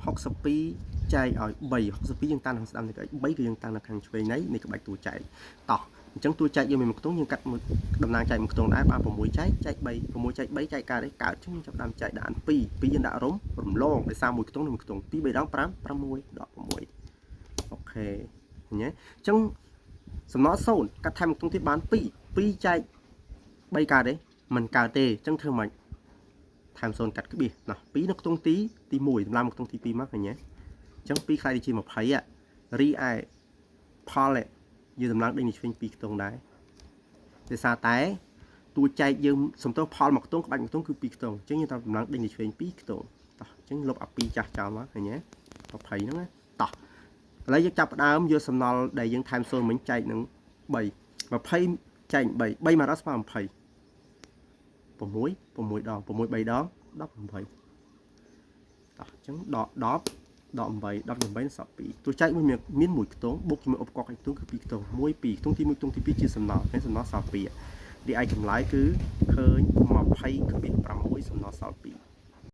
62ចែកឲ្យ3 62យើងតាំងខាងស្ដាំនៃក្បាច់3គឺយើងតាំងនៅខាងឆ្វេងនៃក្បាច់តួចែកតោះអញ្ចឹងតួចែកយើងមានមួយខ្ទង់យើងកាត់មួយតំណាងចែកមួយខ្ទង់ដែរបាន6ចែកចែក3 6ចែក3ចែកកើតទេកើតអញ្ចឹងយើងចាប់ដើមចែកដាក់2 2យើងដាក់រំលងដោយសារមួយខ្ទង់និងមួយខ្ទង់2 3ដង5 6ដក6អូខេឃើញទេអញ្ចឹងសំណល់0កាត់ថែមមួយខ្ទង់ទៀតបាន2 2ចែក3កើតទេមិនកើតទេអញ្ចឹងធ្វើម៉េចថែម0កាត់ក្បៀសណោះ2នៅខ្ទង់ទី1តម្លើងមកខ្ទង់ទី2មកឃើញទេអញ្ចឹង2ខ្លាយទៅជា20រីឯផលយើងតម្លើងដេញនេះឆ្វេង2ខ្ទង់ដែរដោយសារតែតួចែកយើងសំទោសផលមួយខ្ទង់ក្បាច់មួយខ្ទង់គឺ2ខ្ទង់អញ្ចឹងយើងត្រូវតម្លើងដេញនេះឆ្វេង2ខ្ទង់តោះអញ្ចឹងលុបអា2ចាស់ចោលមកឃើញទេ20ហ្នឹងណាតោះឥឡូវយើងចាប់ផ្ដើមយកសំណល់ដែលយើងថែម0មិញចែកនឹង3 20ចែក3 3មកដល់ស្មើ20 6 6ដង6 3ដង18តោះអញ្ចឹងដក10ដក8 18សល់2ទោះចែកមួយមានមួយខ្ទង់បូកជាមួយឧបករណ៍ខ្ទង់គឺ2ខ្ទង់1 2ខ្ទង់ទី1ខ្ទង់ទី2ជាសំណល់ហើយសំណល់សល់2រីឯចម្លើយគឺឃើញ20.6សំណល់សល់2។